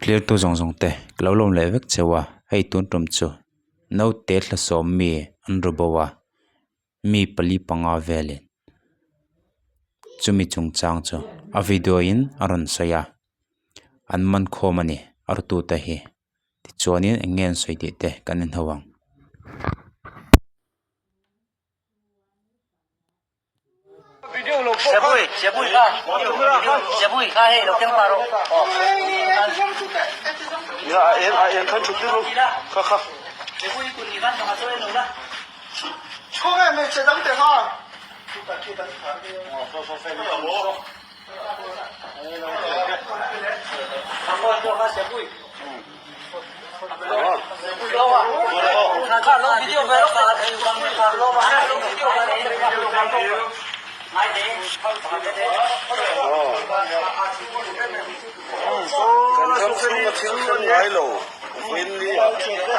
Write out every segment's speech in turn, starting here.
Thlirtu zawng zawng te ka lo lawm leh vek cheu a, hei tun tum chu naute thlasawm mi an ru bo a, mi pali panga velin chumi chungchang chu a video in a rawn sawi a, an man khawm a ni a rutute hi tichuanin eng nge an sawi tih te kan en ho ang. Kan ram chhunga thil thleng ngai lo vawiin ni ah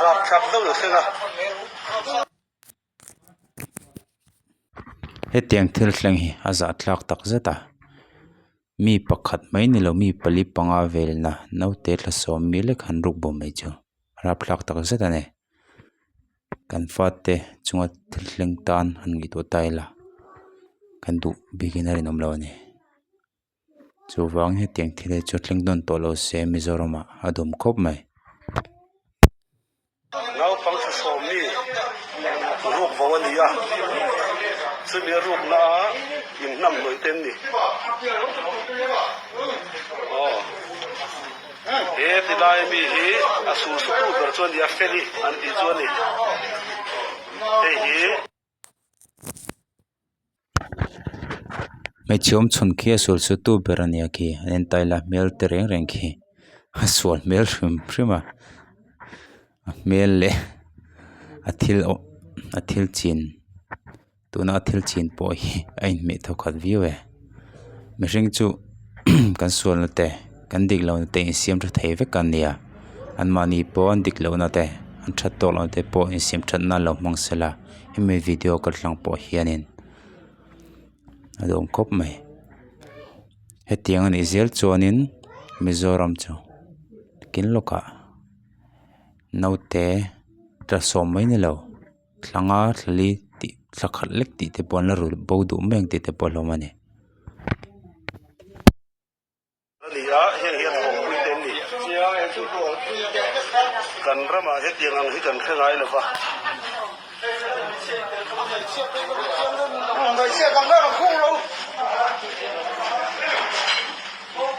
rapthlak deuh a thleng a. Hetiang thil thleng hi a zahthlak tak zet a mi pakhat mai ni lo mi pali panga velna naute thla sawm mi lek han ruk bawm mai chu rapthlak tak zet a ni kan fate chunga thil thleng tan han ngaihtuah ta ila kan duh bikin a rinawm lo a ni chuvang hetiang thil hi chu thleng dawn tawh lo se Mizoram ah a dawm khawp mai. Naupang thlasawm mi ruk bo a ni a, chumi a rukna a inhnam hnawih te an ni. Aw, he ti lai mi hi a sur sutu ber chu a ni a, Feli an tih chu a ni. Hei hi. Hmeichhe awm chhun khi a sual sutu ber a nia khi an en taila hmel te reng reng khi a sual hmel hrim hrim a a hmel leh a thil awh a thil chin tuna a thil chin pawh hi a inhmeh thaw khat viau e mihring chu kan sualna te kan dik lohna te insiam tha thei vek an nia anmahni pawh an dik lohna te an that tawk lohna te pawh insiam that nan lo hmang sela. Hemi video kal tlang pawh hianin a duhawm khawp mai hetiang anih zel chuanin Mizoram chu kin lawkah naute tla sawm mai ni lo thla nga thla li tih thla khat lek tih te pawh an la rul bo duh mai ang tih te pawh a hlawm a ni. A ni a, heng hi a thawhpui te an ni. Kan ramah hetiang ang hi kan hre ngai lo va.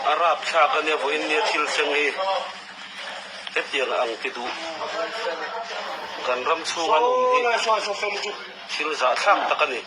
A rapthlak a nia vawiin nia thil thleng hi hetiang ang ti duh kan ram chhung an awm hi thil zahthlak tak a ni.